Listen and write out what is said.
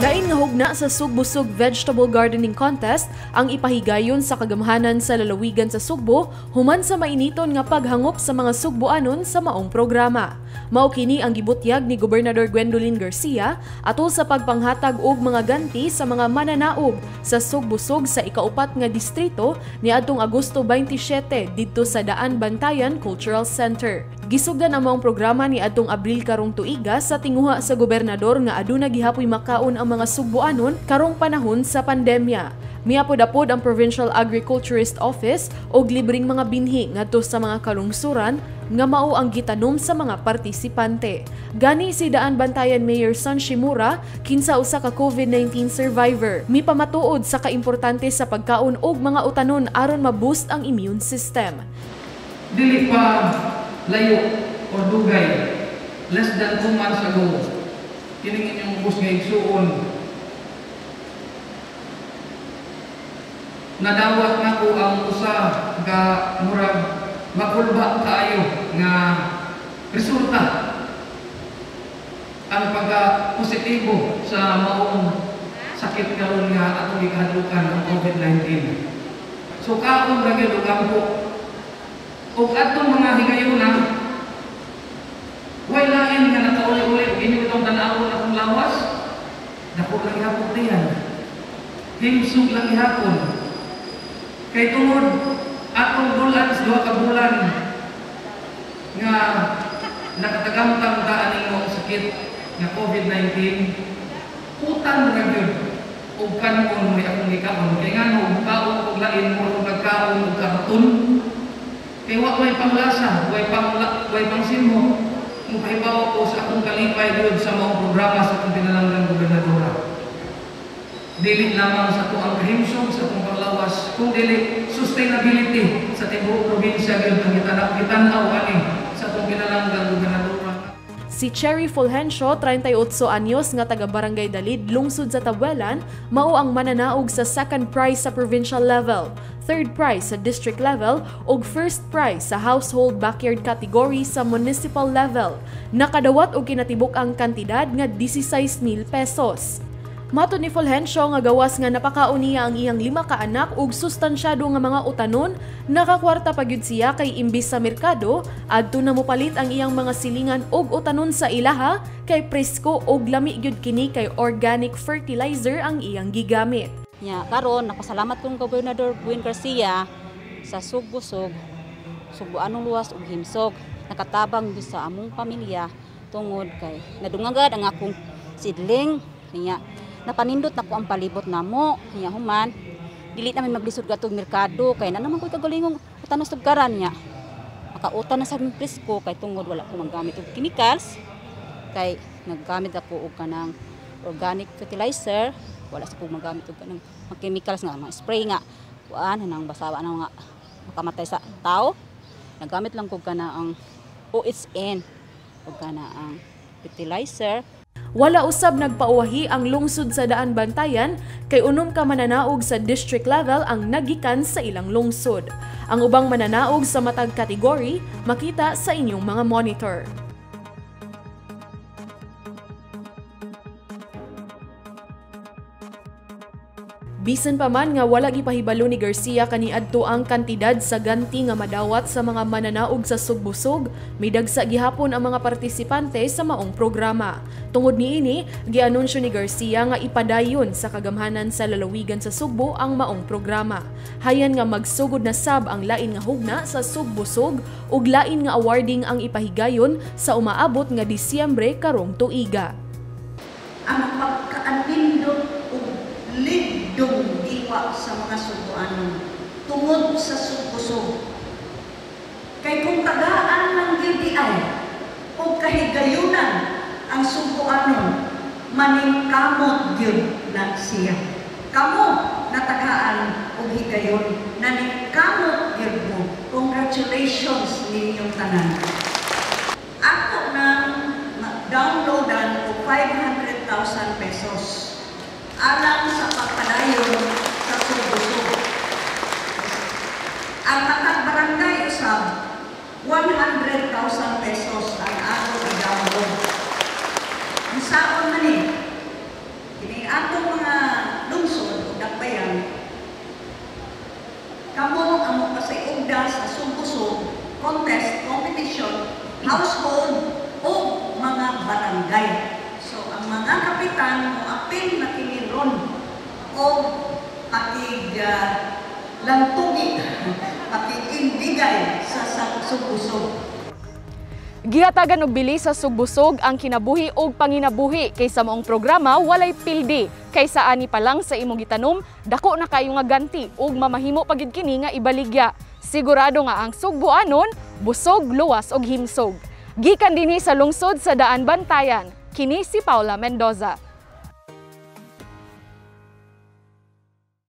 Lain nga hugna sa Sugbusog Vegetable Gardening Contest ang ipahigayon sa kagamhanan sa lalawigan sa Sugbo human sa mainiton nga paghangop sa mga Sugboanon sa maong programa. Mao kini ang gibutyag ni Gobernador Gwendolyn Garcia atol sa pagpanghatag og mga ganti sa mga mananaog sa Sugbusog sa ikaupat nga distrito niadtong Agosto 27 didto sa Daan Bantayan Cultural Center. Gisugdan ang maong programa niadtong Abril karong tuiga sa tinguha sa gobernador nga aduna gihapoy makaon ang mga Sugboanon karong panahon sa pandemya. Miapod-apod ang Provincial Agriculturist Office og libreng mga binhi ngadto sa mga kalungsuran nga mao ang gitanom sa mga partisipante. Gani si Daan Bantayan Mayor Son Shimura, kinsa usa ka COVID-19 survivor, mipamatuod sa kaimportante sa pagkaon og mga utanon aron ma-boost ang immune system. Dili pa layo or dugay, less than 2 months ago, kining inyong ubos nga igsuon, nadawat nako ang usa ka murag makulba kaayo nga resulta ang pagka-positibo sa maong sakit karon nga atong gikahadlukan ang COVID-19. So kaon ra gyud og ampo ug atong mga higayuna, way lain nga nakauli-uli ug inyo itong tan-awon akong lawas, dako lang gihapon diyan, himsog lang gihapon. Kay tungod atong dulan sa 2 ka bulan nga nakatagamtang ta aning maong sakit nga COVID-19, utan ra gyud og kanon may akong gikaon. Kay ngano mukaon og lain mo og nagkaon og karton, kay wa may panglasa, way pangsimho. Mupahibaw ko sa akong kalipay gyud sa maong programa sa akong pinalanggang gobernadora. Dili lamang sa tuang kahimsog, sa atong panglawas, kung dili sustainability sa tibuok probinsya gyud ang gitan-aw ani sa atong pinalanggang gobernadora. Si Cherry Fulgencio, 38 anyos nga taga Barangay Dalid, lungsod sa Tabuelan, mao ang mananaog sa second prize sa provincial level, third prize sa district level ug first prize sa household backyard category sa municipal level. Nakadawat og kinatibuk ang kantidad nga 16,000 pesos. Matod ni Fulgencio nga gawas nga napakaon niya ang iyang 5 ka anak ug sustansyado nga mga utanon, nakakwarta pa gyud siya kay imbis sa merkado adto na mopalit ang iyang mga silingan og utanon sa ilaha kay presko og lami gyud kini kay organic fertilizer ang iyang gigamit. Nya karon napasalamat kong Gobernador Gwen Garcia sa Sugbusog, Sugboanong luwas ug himsog, nakatabang gyud sa among pamilya tungod kay nadungagad ang akong sidling niya. Napanindot na ko ang palibot namo, niya human dili namin maglisod gatong merkado kay na naman ko'y kagalingong utanos tugkaran niya. Makautan na sa presko kay tungod wala ko manggamit og chemicals, kay naggamit ako og kanang organic fertilizer, wala sa ko magamit og kanang mga chemicals nga mga spray nga kuan nang basawa na mga makamatay sa tao. Naggamit lang ko kana ang OHN og kana ang fertilizer. Wala usab nagpauwahi ang lungsod sa Daan Bantayan kay unom ka mananaog sa district level ang nagikan sa ilang lungsod. Ang ubang mananaog sa matag kategory makita sa inyong mga monitor. Bisan pa man nga wala gipahibalo ni Garcia kaniadto ang kantidad sa ganti nga madawat sa mga mananaog sa Sugbusog, midagsa gihapon ang mga partisipante sa maong programa. Tungod niini, gianunsyo ni Garcia nga ipadayon sa kagamhanan sa lalawigan sa Sugbo ang maong programa. Hayan nga magsugod na sab ang lain nga hugna sa Sugbusog ug lain nga awarding ang ipahigayon sa umaabot nga Disyembre karong tuiga. Ang pagkaanindot ug ligdong diwa sa mga Sugboanon tungod sa Sugbusog. Kay kung tagaan ng GDI o kahigayunan ang Sugboanon, maningkamot gyud na siya. Kamo natagaan og higayon, naningkamot gyud mo. Congratulations ninyong tanan. Ako nang downloadan og 500,000 pesos alang sa pagpadayon sa Sugbusog. Ang matag barangay usab 100,000 pesos ang ako i-download. Ang saon man ni, kini ang contest, competition, household o mga barangay. So ang mga kapitan mo apil na kini ron o pakig lantugi, pakigindigay sa Sugbusog. Gihatagan og bili sa Sugbusog ang kinabuhi og panginabuhi kay sa maong programa walay pildi. Kaysa ani pa lang sa imong gitanom, dako na kayo nga ganti ug mamahimo pa gid kini nga ibaligya. Sigurado nga ang Sugboanon busog, luwas og himsog. Gikan dinhi sa lungsod sa Daanbantayan, kini si Paula Mendoza.